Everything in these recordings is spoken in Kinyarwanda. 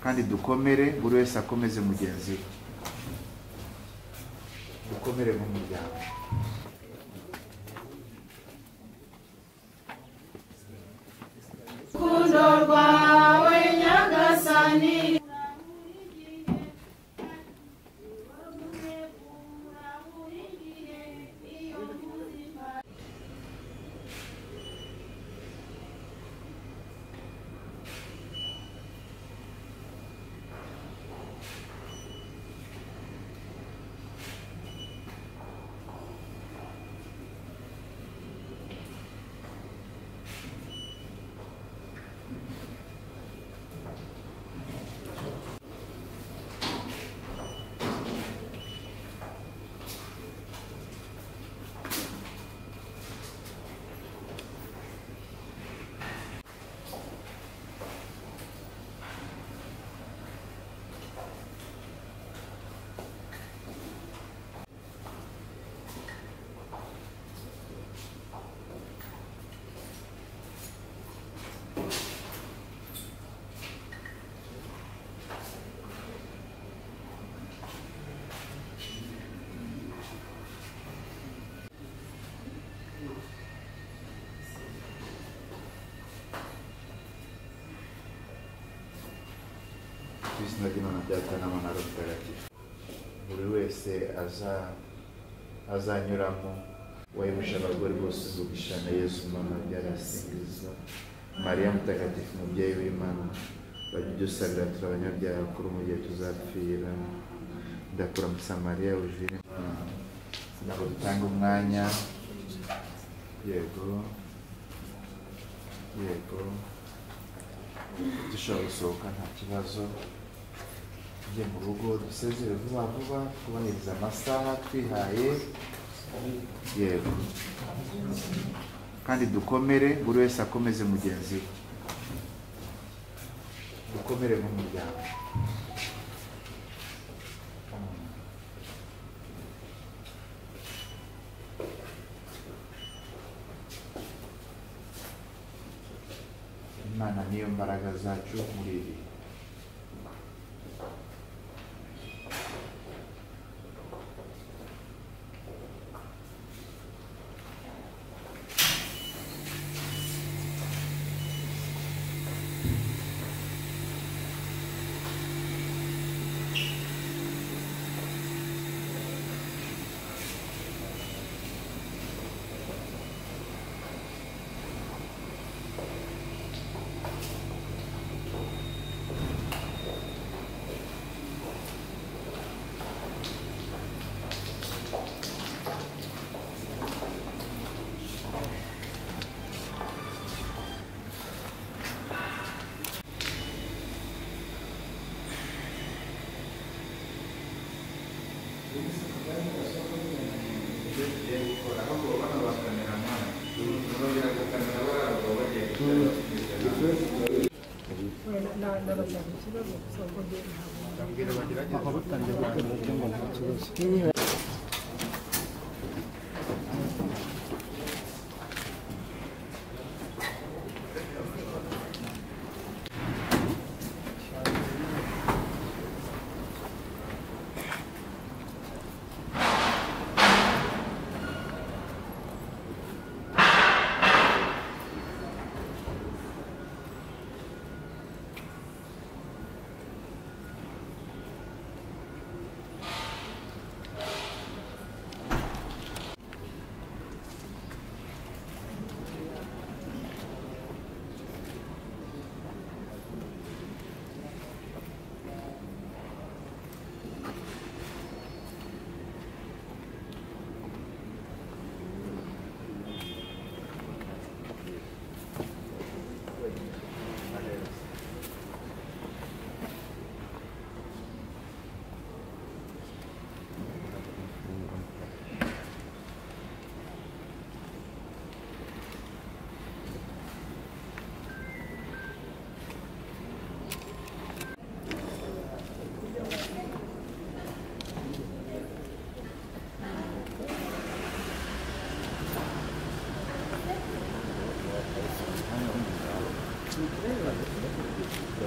Kandi dukomere, buri wese akomeze mugenzi we. Dukomere nk'umuryango. Urukundo rwawe Nyagasani. Izina ry'Imana Data na Mwana na Roho Mutagatifu. Buri wese azanyuramo wahebuje abagore bose umugisha na Yesu Mama byarasingizwa. Mariya Mutagatifu mubyeyi w'Imana, bajya udusabira turi abanyabyaha kuri mu gihe tuzapfira. Ndakuramutsa Mariya wuje ntabwo dutanga umwanya. Yego yego, dushobora gusohoka nta kibazo, tujye mu rugo dusezere vuba vuba, twubahirize amasaha twihaye. Yego, kandi dukomere, buri wese akomeze mugenzi we. Dukomere nk'umuryango. Imana niyo mbaraga zacu muri ibi.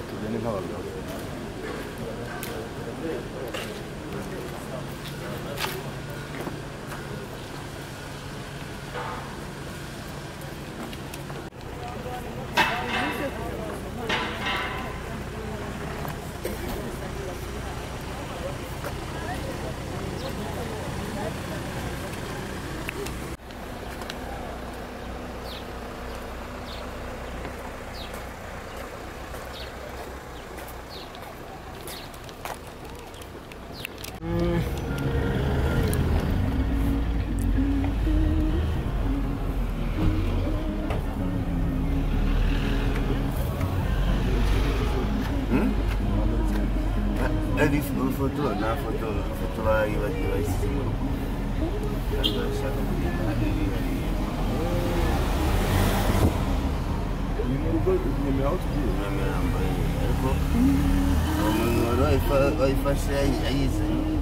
Tugende nk'abagabo. Ifoto nta foto, ifoto bayibagiwe bayisize mu rugo kandi barashaka kugenda hariya. Ni mu rugo nyemera aho tugiye. Nyamirambo, ariko umuntu wari wayifashe ayizanye.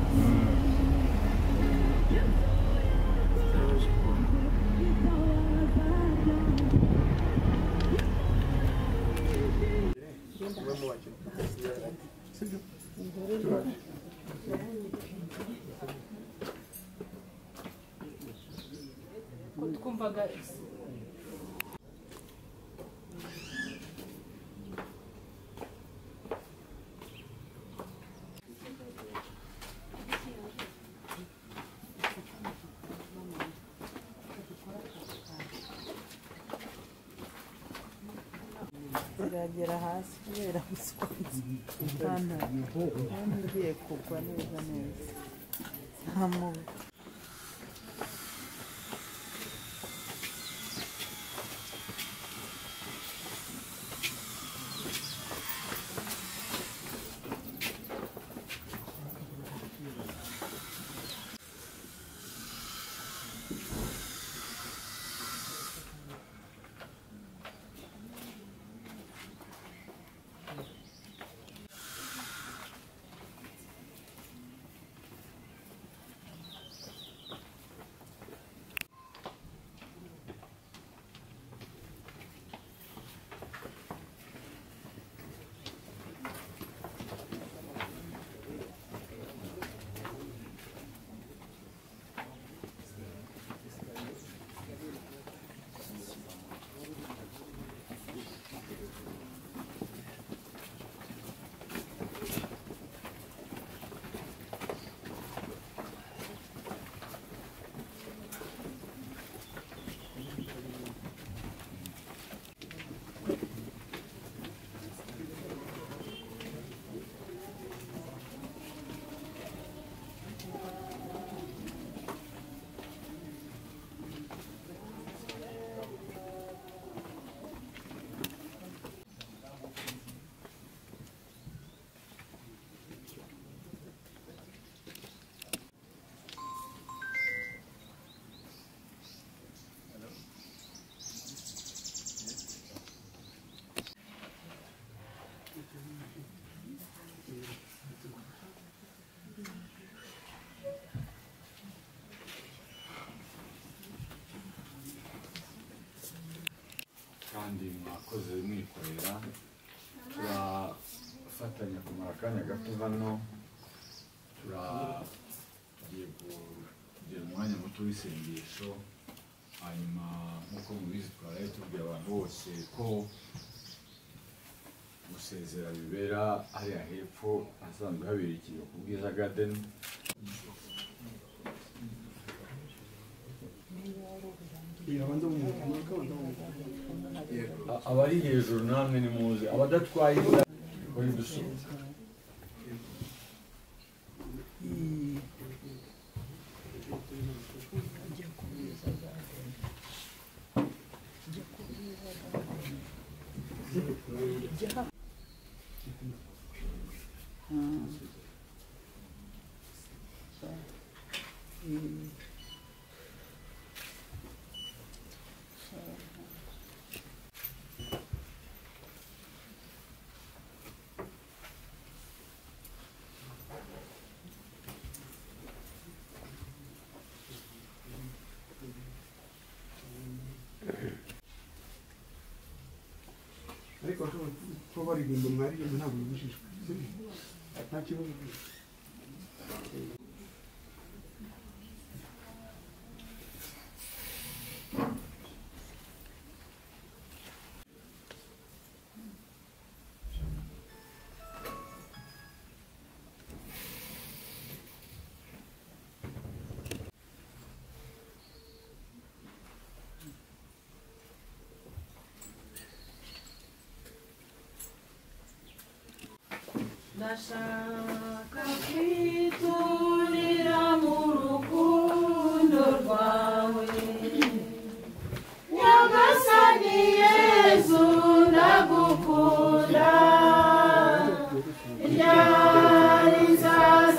Twumvaga ziragera hasi kubera gusonza. Hano ugiye kugwa neza neza nta mubi. Kandi mwakoze mwikorera, turafatanya kumara akanya gato hano, turagiye kugira umwanya muto w'isengesho. Hanyuma nk'uko mubizi twaraye tubwira abantu bose ko gusezera bibera hariya hepfo ahasanzwe habera ikiriyo ku Bwiza Garden. Abari hejuru namwe nimuze, abadatwaye bari dusoza. Ariko kuba baririmba mwaririmba ntabwo bibujijwe, nta kibazo. Ndashaka kwiturira mu rukundo rwawe, Nyagasani Yezu ndagukunda, ryari nzaza.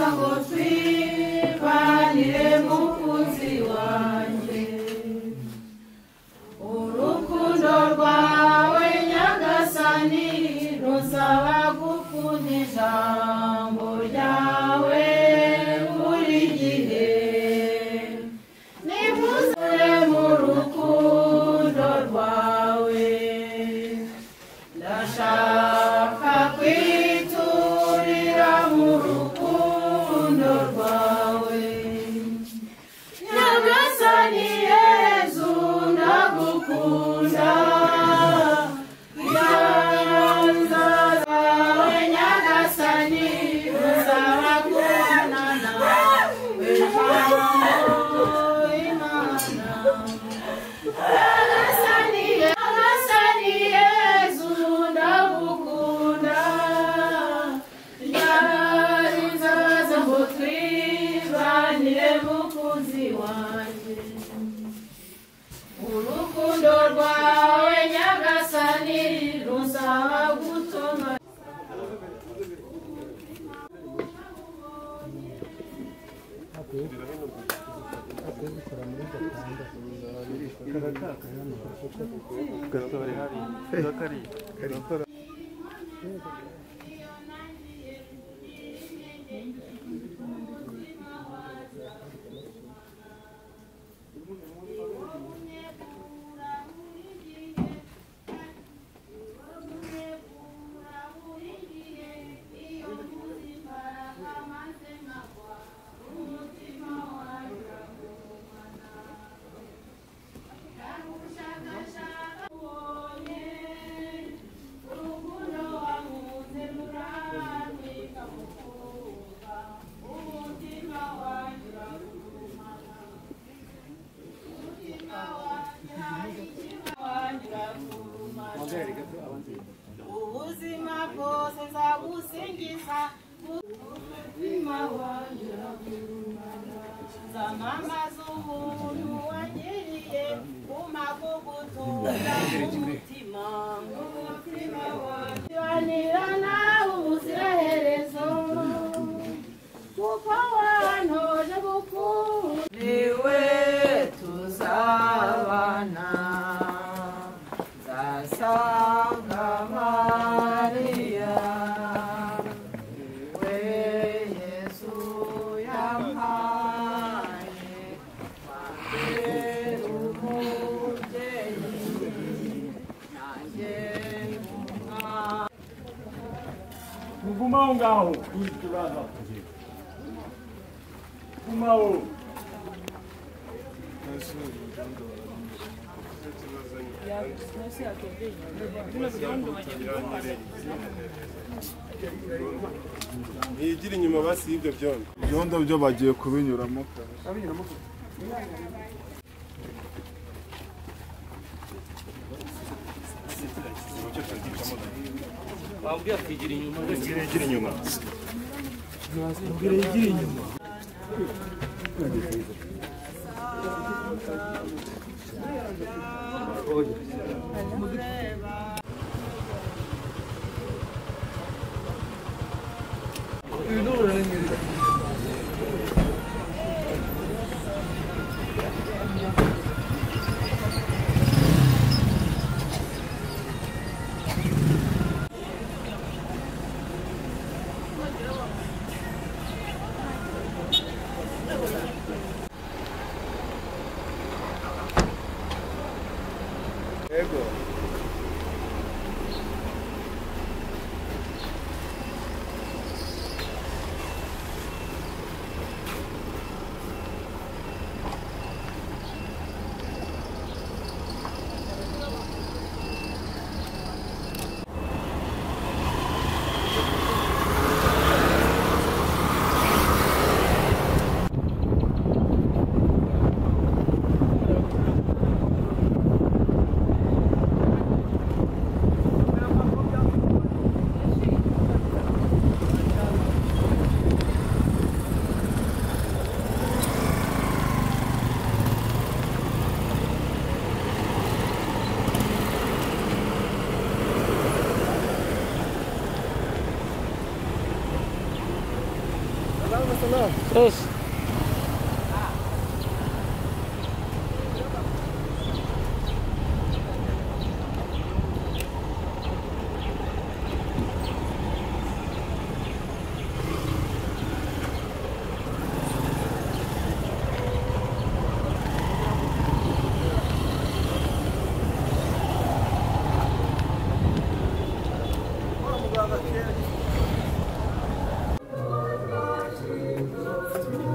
Ubuzima bwose nzagusingiza, umutima wanjye nzamamaza ubuntu wangiriye, umagugutuza umutima, umutima wanjye banira nawe ubuziraherezo, kuko wantoje gukunda niwe tuzabana. Sanga Maria, niwe Yesu yampaye, wambera umubyeyi, nanjye umwana. Mugume aho ngaho, turaza. Gumaho. Ntigira inyuma basi y'ibyo byondo. Ibyondo byo bagiye kubinyuramo. Wabwiye akigira inyuma. Yigira inyuma. Ubwire yigira inyuma. Ego. Terus. Thank you.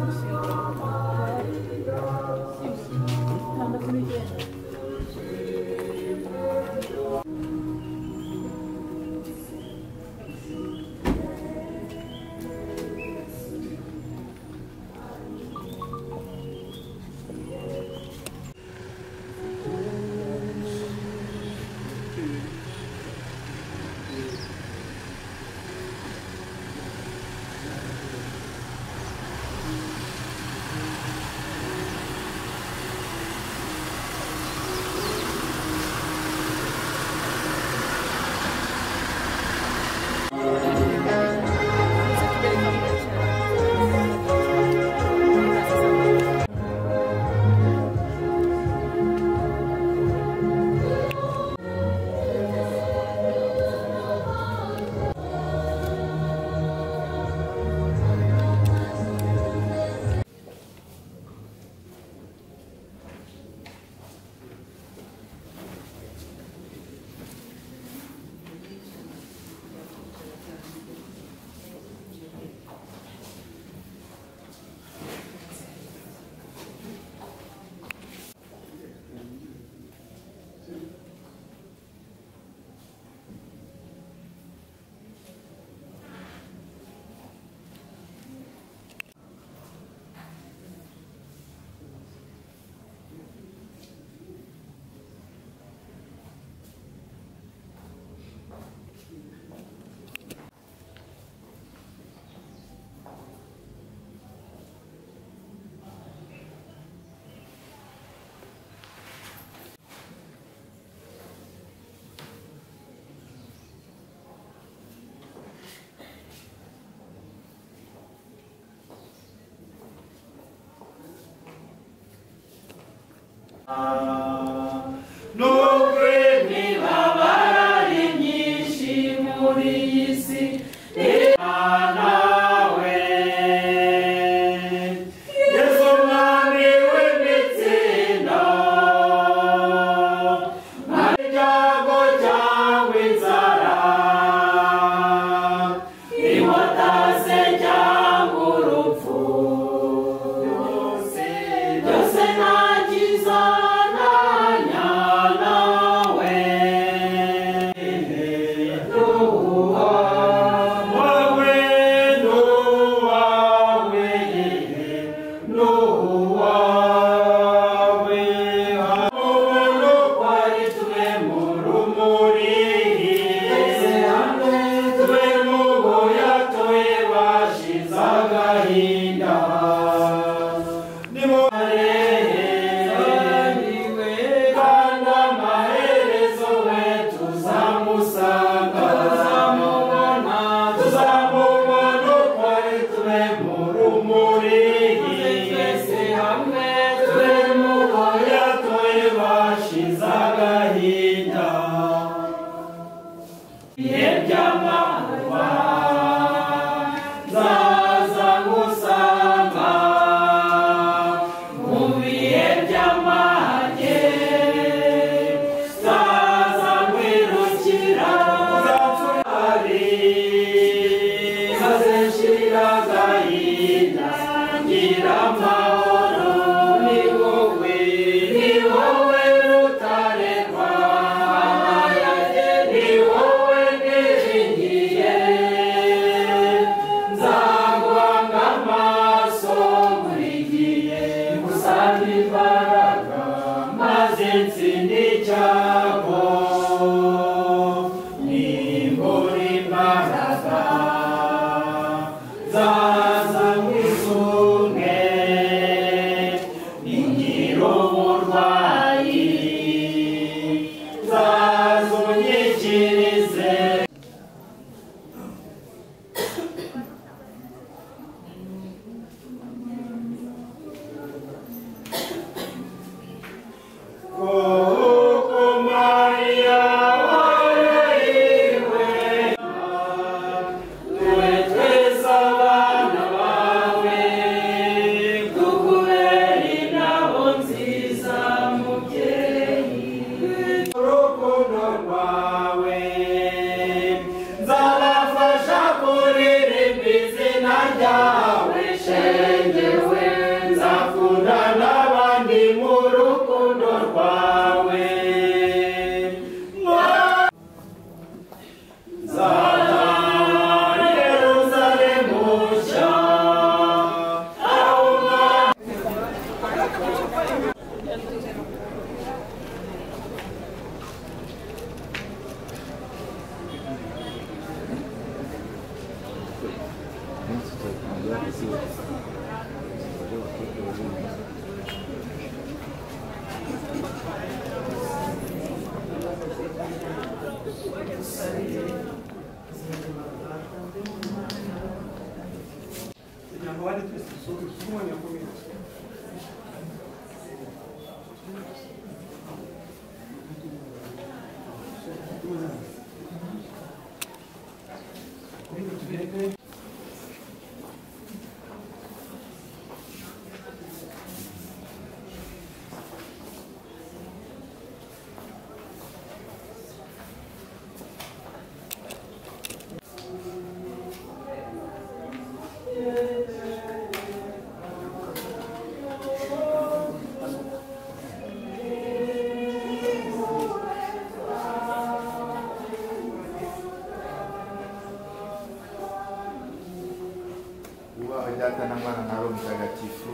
Data na Mwana na Roho Mtakatifu.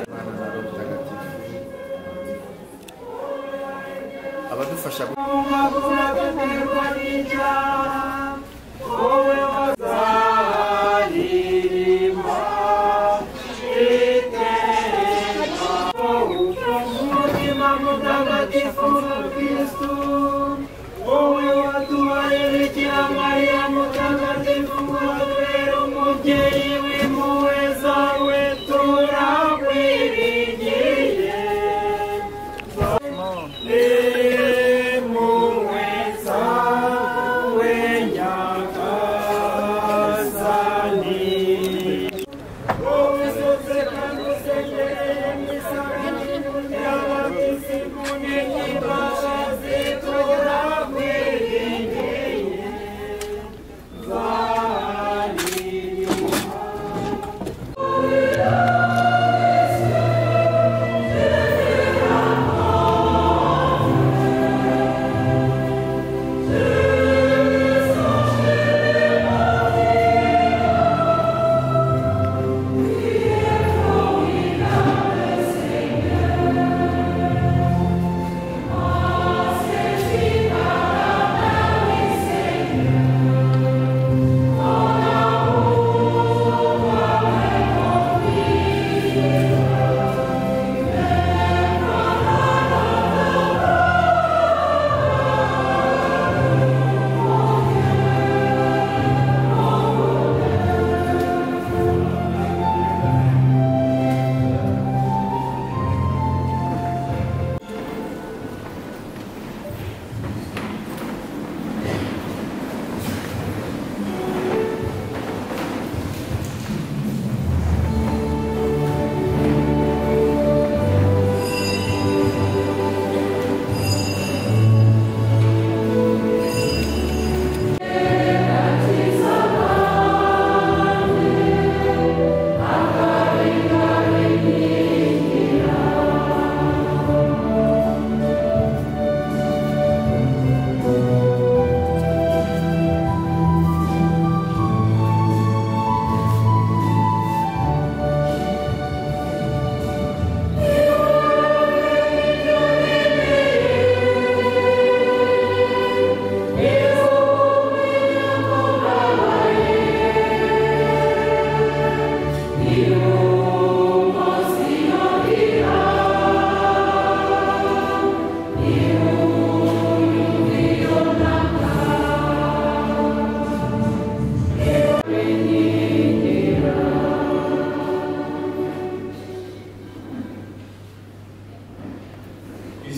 Mwana na Roho Mtakatifu. Abadufasha Mubyeyi w'impuhwe zawe turakwiriye.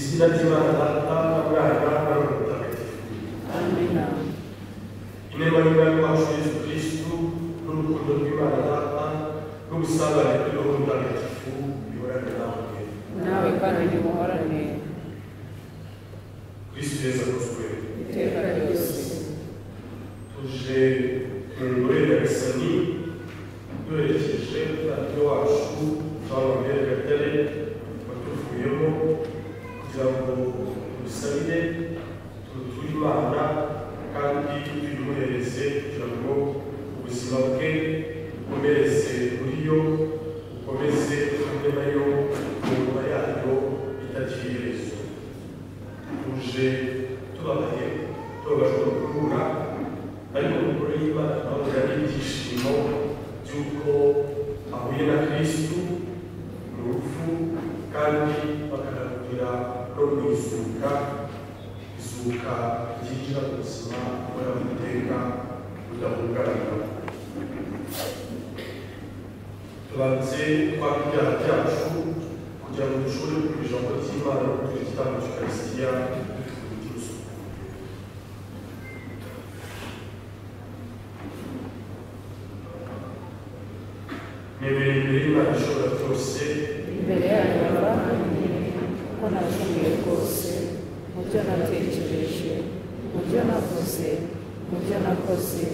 Izina ry'Imana Data na Mwana na Roho Mutagatifu. Amina. Inema y'Umwami wacu Yesu Kristu n'urukundo rw'Imana Data n'ubusabane bw'Roho Mutagatifu bihorane namwe. Nawe kandi nimuhorane. Kristu Yesu akuzwe. Iteka ryose. Tuje mu ngoro ya Nyagasani duherekeje umuvandimwe wacu Jean Lambert Gatare watuvuyemo kugira ngo tumusabire tumuture Imana kandi tuyimuhereze kugira ngo ubuzima bwe bukomereze muri yo, bukomeze hamwe nayo mu ngoma yayo itagira iherezo. Tuje tubabaye, tubabajwe no guhura, ariko mu ngoro y'Imana twahura n'ibyishimo by'uko ahuye na Kristu mu rupfu kandi bakanahurira no mu izuka, izuka ryinjira mu buzima buhoraho iteka budahungabana. Tubanze kwaka ibyaha byacu kugira ngo dushobore kumva ijambo ry'Imana no kugira igitambo cy'Ukarisitiya dufite umutima usukuye. Nemereye imbere y'Imana ishobora byose, imbere yayo bavandimwe, kuko nacumuye rwose mu byo natekereje, mu byo navuze, mu byo nakoze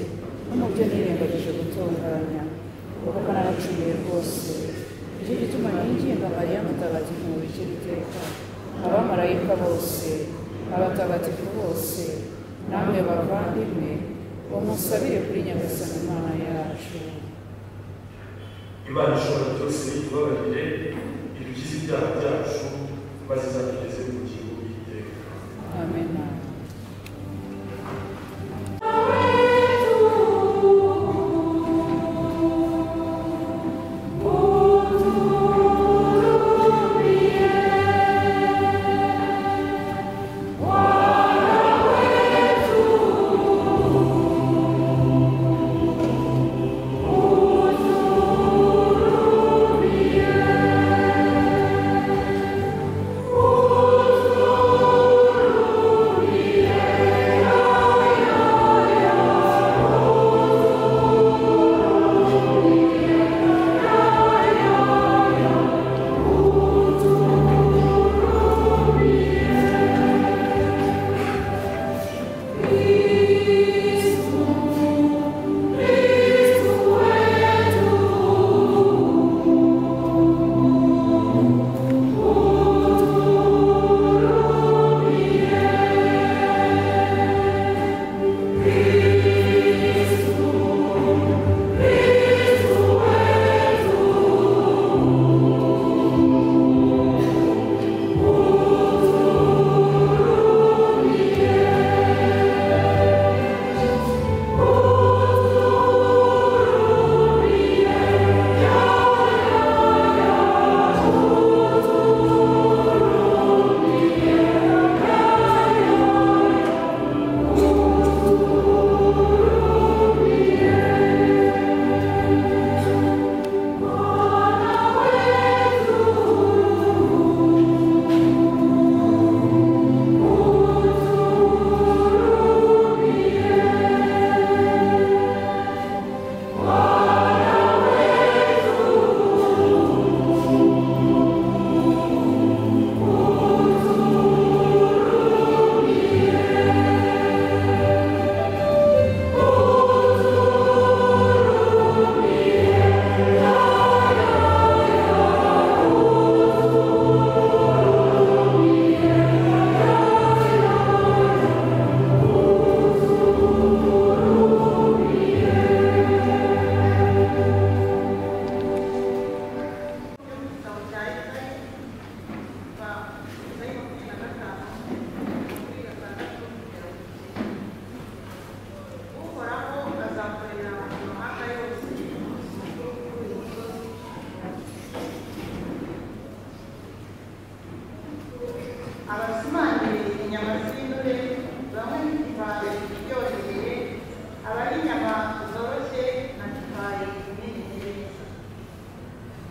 no mu byo nirengagije gutunganya, kuko naracumuye rwose. Nicyo gituma ninginga Mariya Mutagatifu mubikira iteka, abamarayika bose, abatagatifu bose, namwe bavandimwe, umusabire kuri Nyagasani Imana yacu. Imana ishobora byose itubabarire, idukize ibyaha byacu, maze izatugeze mu bugingo bw'iteka. Amena.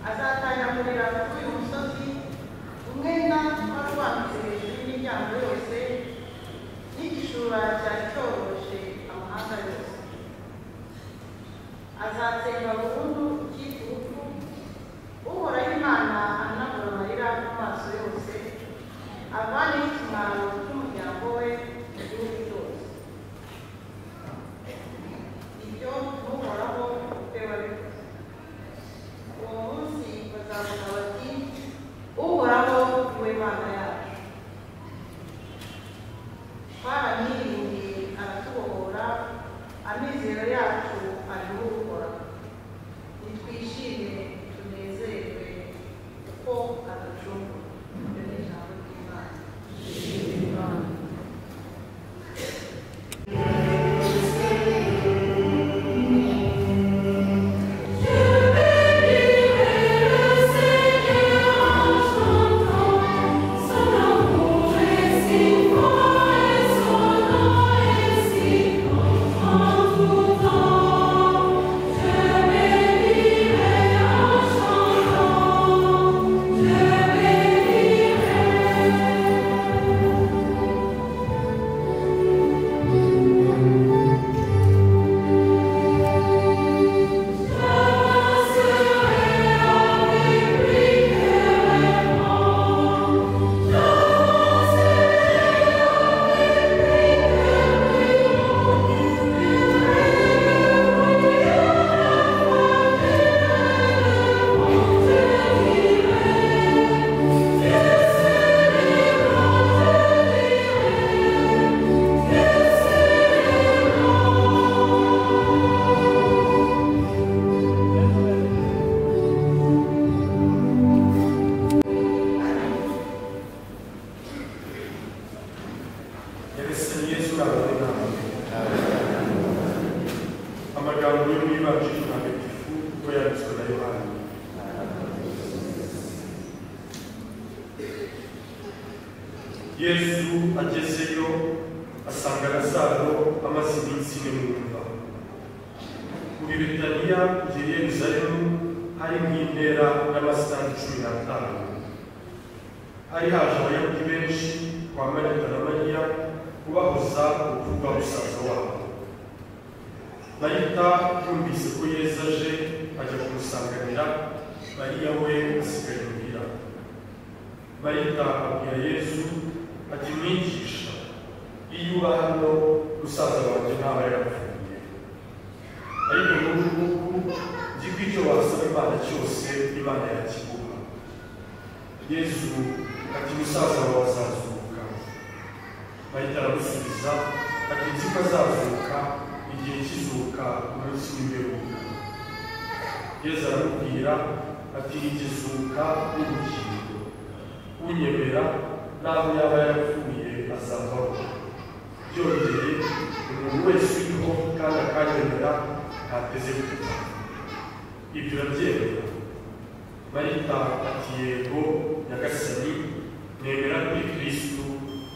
Azatanyagurira kuri uyu musozi umwenda wari wambitse hejuru. Yesu agezeyo asanga Lazaro amaze iminsi ine mu mva. Kuva i Betaniya kugera i Yerusalemu hari nk'intera y'amasitadi 15. Hari haje Abayahudi benshi kwa Marita na Mariya kubahoza urupfu rwa musaza wabo. Marita yumvise ko Yesu aje ajya kumusanganira, Mariya we asigaye imuhira. Marita abwira Yesu ati: "Mwigisha, iyo uba hano musaza wanjye ntaba yarapfuye. Ariko n'ubu ngubu nzi ko icyo wasaba Imana cyose Imana yakiguha." Yesu ati: "Musaza wawe azazuka." Marita aramusubiza ati: "Nzi ko azazuka igihe cy'izuka ku munsi w'imperuka." Yesu aramubwira ati: "Ikizuka n'ubugingo, unyemera n'aho yaba yarapfuye azabaho. Byongeye, umuntu wese uriho kandi akanyemera ntateze gupfa. Ibyo urabyemera?" Marita ati: "Yego Nyagasani, nemera kuri Kristo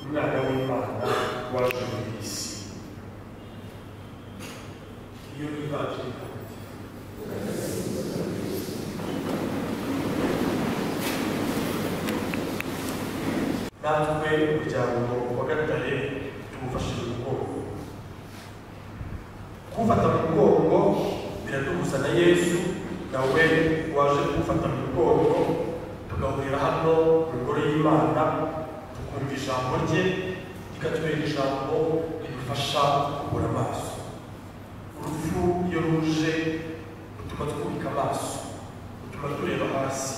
Umwana w'Imana waje mu isi." Iyo ni ivanjiri ntagatifu. Natwe umuryango wa Gatare tuwufashe mu mugongo. Kuwufata mu mugongo biraduhuza na Yesu, nawe waje kuwufata mu mugongo, tugahurira hano mu ngoro y'Imana, tukumva ijambo rye, rikatubera ijambo ridufasha kubura amaso. Urupfu iyo ruje rutuma twubika amaso, rutuma tureba hasi,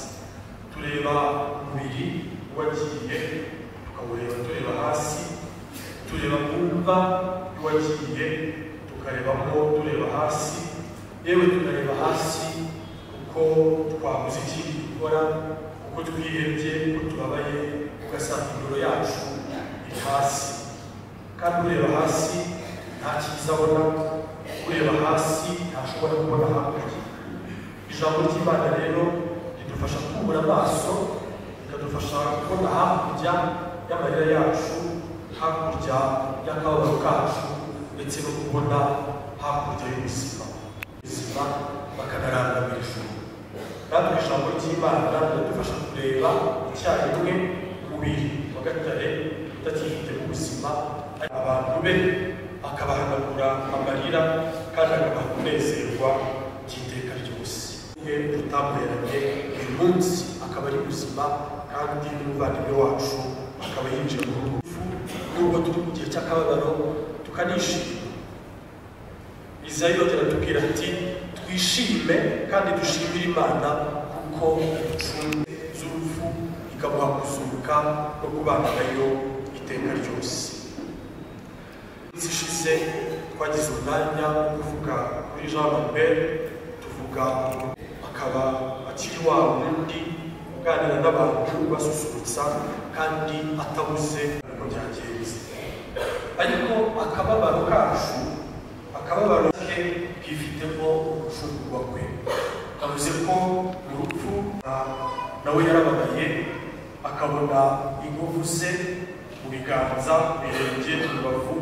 tureba umubiri wagiye tukawureba tureba hasi, tureba ku mva y'uwagiye tukarebamo tureba hasi, yewe tukareba hasi kuko twabuze ikindi dukora, kuko twihebye, kuko tubabaye, ugasanga indoro yacu iri hasi. Kandi ureba hasi nta cyiza abona, ureba hasi ntashobora kubona hakurya. Ijambo ry'Imana rero ridufasha kubura amaso, rikadufasha kubona hakurya y'amarira yacu, hakurya y'akababaro kacu, ndetse no kubona hakurya y'ubuzima. Ubuzima bakanarangamira ijuru. Natwe ijambo ry'Imana riradufasha kureba icyarimwe umubiri wa Gatare utakifite ubuzima, abantu be akabahanagura amarira kandi akabaha kunezerwa by'iteka ryose. Tutamuheranye uyu munsi akaba ari muzima, kandi n'umuvandimwe wacu akaba yinjiye mu rupfu, nubwo turi mu gihe cy'akababaro tukanishima. Izayi yongera atubwira ati: "Twishime kandi dushimire Imana kuko iducunze z'urupfu ikamuha kuzuka no kubana nayo iteka ryose." Iminsi ishize twagize umwanya wo kuvuga kuri Jean Lambert, tuvuga akaba akiri wa wundi uganira n'abantu basusurutsa kandi atabuze uko byagenze. Ariko akababaro kacu, akababaro ke kifitemo ugucungurwa kwe. Kavuze ko mu rupfu nawe yarababaye, akabona inkovu ze mu biganza, birenge, mu rubavu,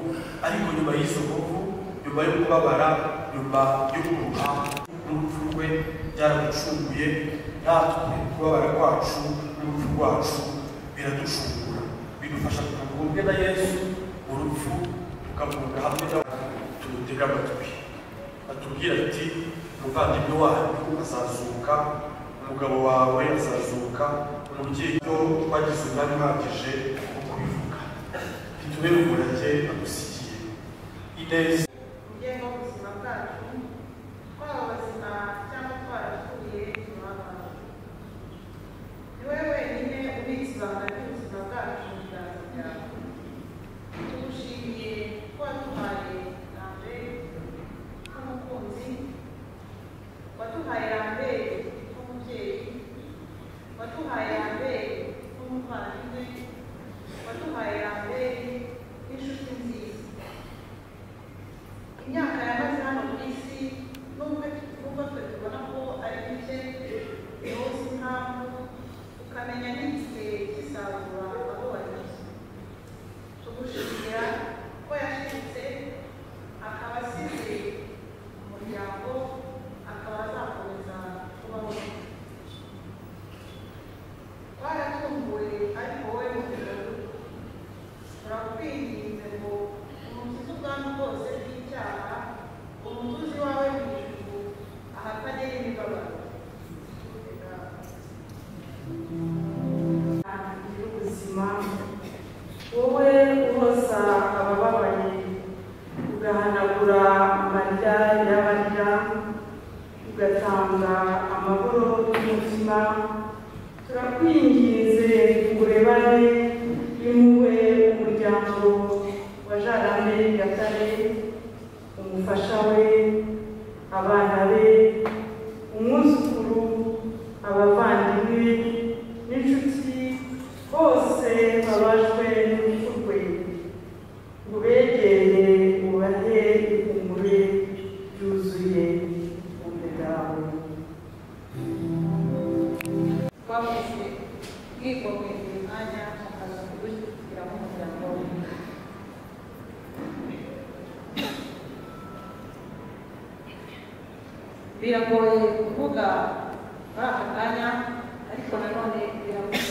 ariko nyuma y'izo nkovu, nyuma yo kubabara, nyuma yo kuruha n'urupfu rwe byaraducunguye. Natwe kubabara kwacu n'urupfu rwacu biraducungura, bidufasha kunga ubumwe na Yesu mu rupfu, tukamunga hamwe nawe. Tumutega amatwi atubwira ati: "Umuvandimwe wanyu azazuka, umugabo wawe azazuka, umubyeyi." Twagize umwanya uhagije wo kubivuga, ntitubere umurage adusigiye ineza. Ugenga ubuzima bwacu, twaba abazima cyangwa twarapfuye, turabana. Ni wowe wenyine ubitse ibanga ry'ubuzima bwacu mu biganza byawe. Tugushimiye ko waduhaye Lambert nk'umukunzi, waduhaye Lambert nk'umubyeyi, waduhaye Lambert nk'umuvandimwe, waduhaye Lambert nk'inshuti nziza. Imyaka yamaze hano ku isi, nubwo twe tubona ko ari mike, ni wowe uzi impamvu, ukamenya n'igihe cy'isanga. Tugirane impuhwe umuryango wa Jean Lambert Gatare, umufasha we, abana be, umwuzukuru, abavandimwe n'inshuti bose babajwe n'urupfu rwe, ngo ubegere ubahe ihumure ryuzuye ubumwe bwawe. Twavuze mwigomwe uyu mwanya mukaza kudushyigikira nk'umuryango we. Biragoye kuvuga muri aka kanya, ariko nanone biragoye.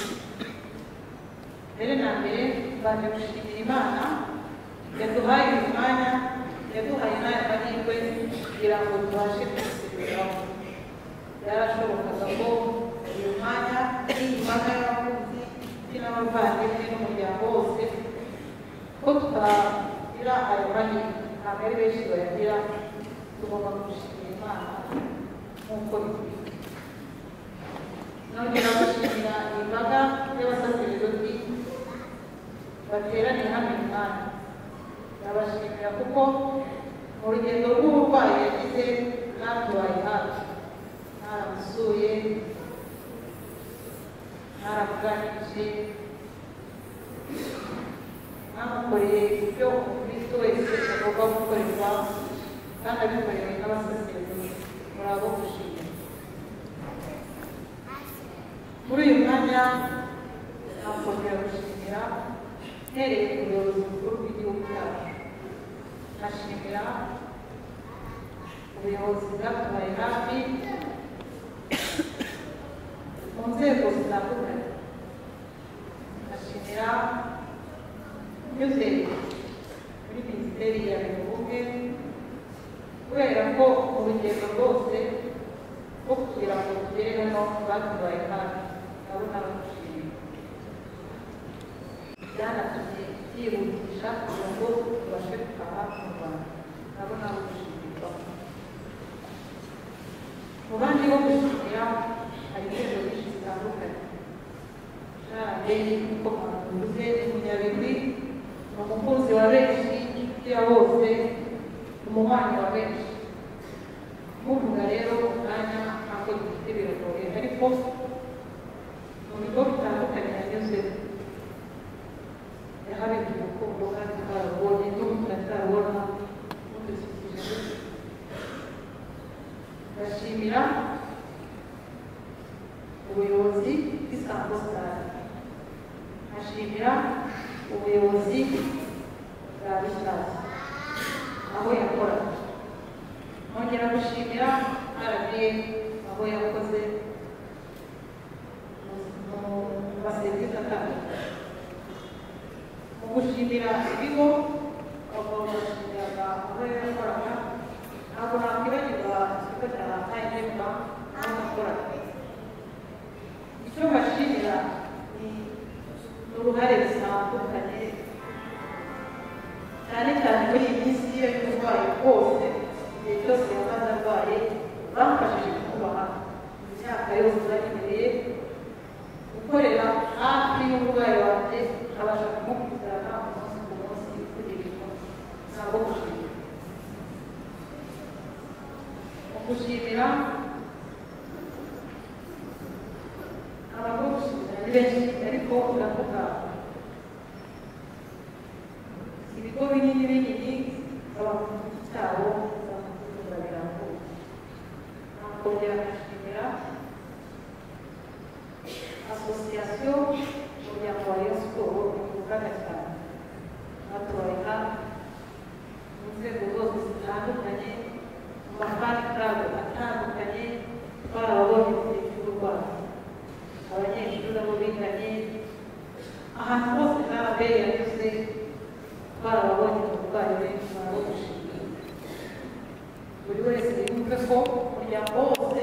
Mbere na mbere mbanje gushimira Imana yaduhaye uyu mwanya, yaduhaye n'aya mahirwe kugira ngo tubashe kwisubiraho. Byarashobokaga ko uyu mwanya n'iyi mbaga y'abakunzi n'abavandimwe n'umuryango wose ko tutagira ayo mahirwe, ntabwo ari benshi bayagira. Tugomba gushimira Imana nk'uko bikwiye. Nongera gushimira imbaga y'abasaseredoti bateraniye hano uyu mwanya. Ndabashimira kuko mu rugendo rw'uburwayi yagize mwatubaye hafi, mwaramusuye, mwaramuganirije, mwamukoreye ibyo umukristo wese agomba gukorerwa, kandi abikorewe n'abasaseredoti. Muri abo gushimira. Muri uyu mwanya nakongera gushimira mpereye ku buyobozi bukuru bw'igihugu cyacu. Nkashimira ubuyobozi bwatubaye hafi mu nzego zitandukanye. Nkashimira nyuze muri Minisiteri ya Ubumwe, kubera ko urugendo rwose rwo kugira ngo tugere hano batubaye hafi, nabo nabagushimira. Byanatumye byihutisha kugira ngo tubashe gutaha mu Rwanda, nabo nabagushimira. Mu bandi bo gushimira hari inzego nyinshi zitandukanye. Jean Lambert nk'uko mwabivuze ni umunyabigwi, ni umukunzi wa benshi, inshuti ya bose, umuhwanyi wa benshi. Muvuga rero umwanya ntabwo dufite biragoye, ariko mu bigo bitandukanye yanyuzemo yahabibye urukundo kandi twarabonye n'ubu turacyarubona mudukikije. Ndashimira ubuyobozi bw'Isango Star, nkashimira ubuyobozi bwa Richard aho yakoraga, nkongera gushimira RBA aho yakoze mu maserivisi atandukanye. Mu gushimira ibigo bagomba aho yakoraga, ntabwo nakwibagirwa ikigo cya I&M Bank aho nakoraga. Icyo mbashimira ni uruhare rutandukanye, cyane cyane muri iyi minsi y'uburwayi bwose, igihe cyose yamaze arwaye bamfashije kubaha imyaka yose banyemereye gukorera hafi y'umurwayi wanjye, nkabasha kumukurikirana umunsi ku munsi kugera uyu munsi. Ntabwo gushimira. Mu gushimira abantu bo gushimira ni benshi, ariko ndavuga ibigo binini binini abantu ku giti cyabo bakuvuga birambuye. Nakongera nkashimira asosiyasiyo umuryango wa Rayon Sports bivugana cyane, batubaye hafi mu nzego zose zitandukanye, mu mafani club atandukanye, twarababonye mu gihe cy'uburwayi, abanyeshuri abo biganye, ahantu hose RBA yanyuze twarababonye mu burwayi benshi barabugushimira. Buri wese yumve ko umuryango wose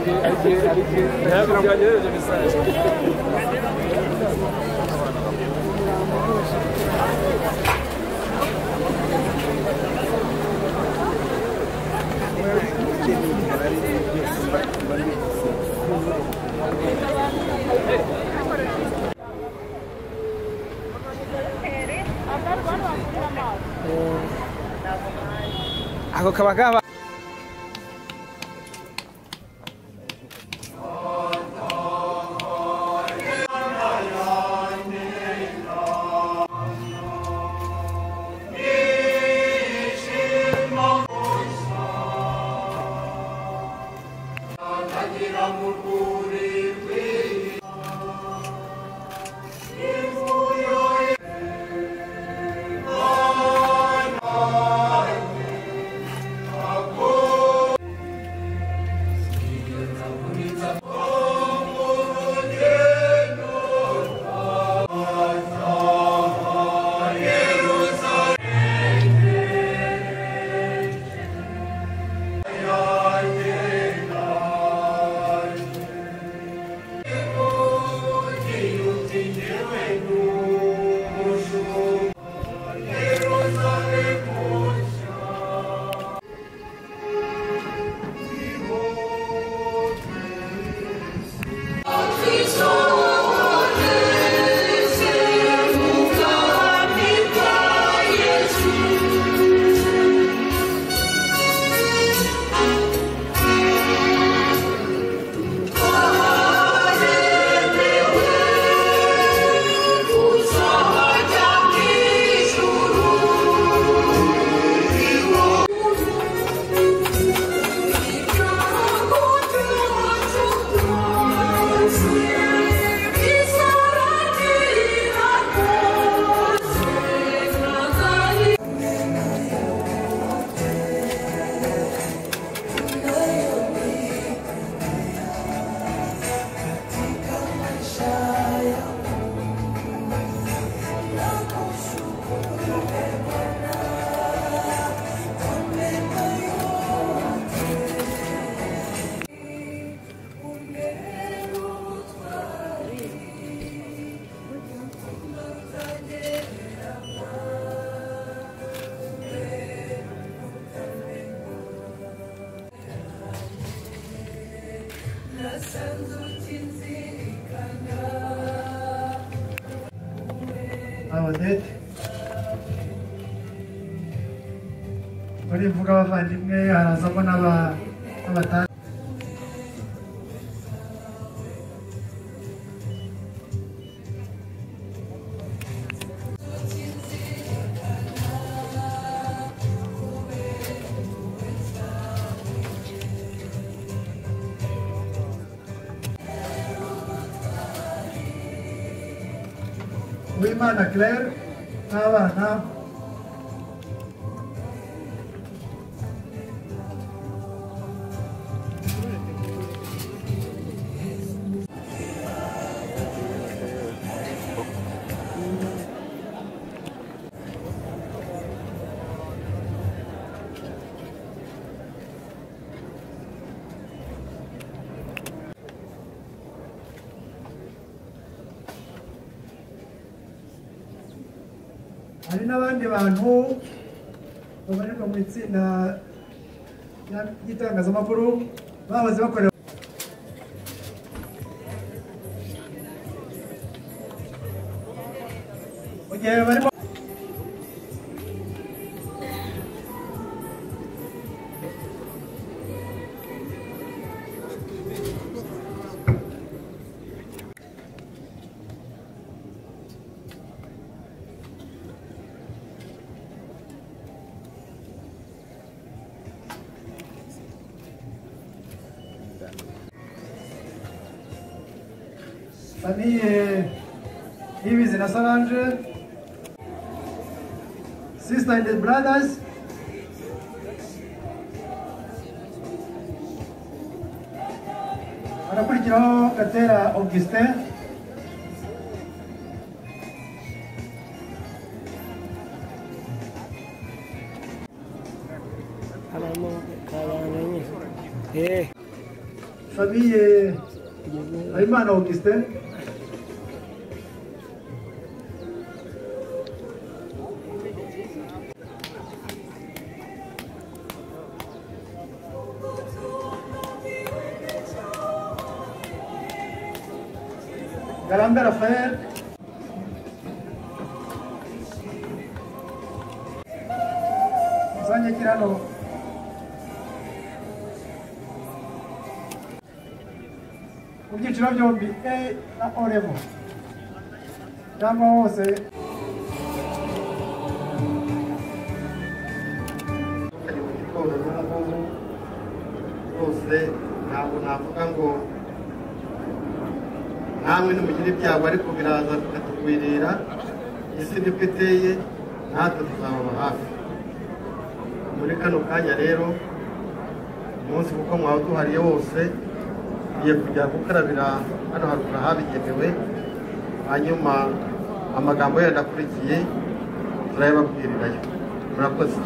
Ntabwo byanyohereje message. Ako kaba kaba. Odette bari mvuga abavandimwe harazamo n'abatari. Uwimana Claire n'abana hari n'abandi bantu babarirwa mu itsinda ry'itangazamakuru bahoze bakorera mu gihe barimo famille Ibizi na Solange, sister and the brothers, harakurikiraho Gatera Augustin, Famille Habimana Augustin. Galanda Rafael. Kirano. Mu byiciro byombi A na O level cyangwa hose. Mu gitondo n'ubu rwose ntabwo navuga ngo namwe nimugire ibyago, ariko biraza bikatugwirira. Isi niko iteye, natwe tuzababa hafi. Muri kano kanya rero umunsi kuko mwawuduhariye wose, tugiye kujya gukarabira hano haruguru ahabigenewe, hanyuma amagambo yenda akurikiye turayababwirirayo. Murakoze.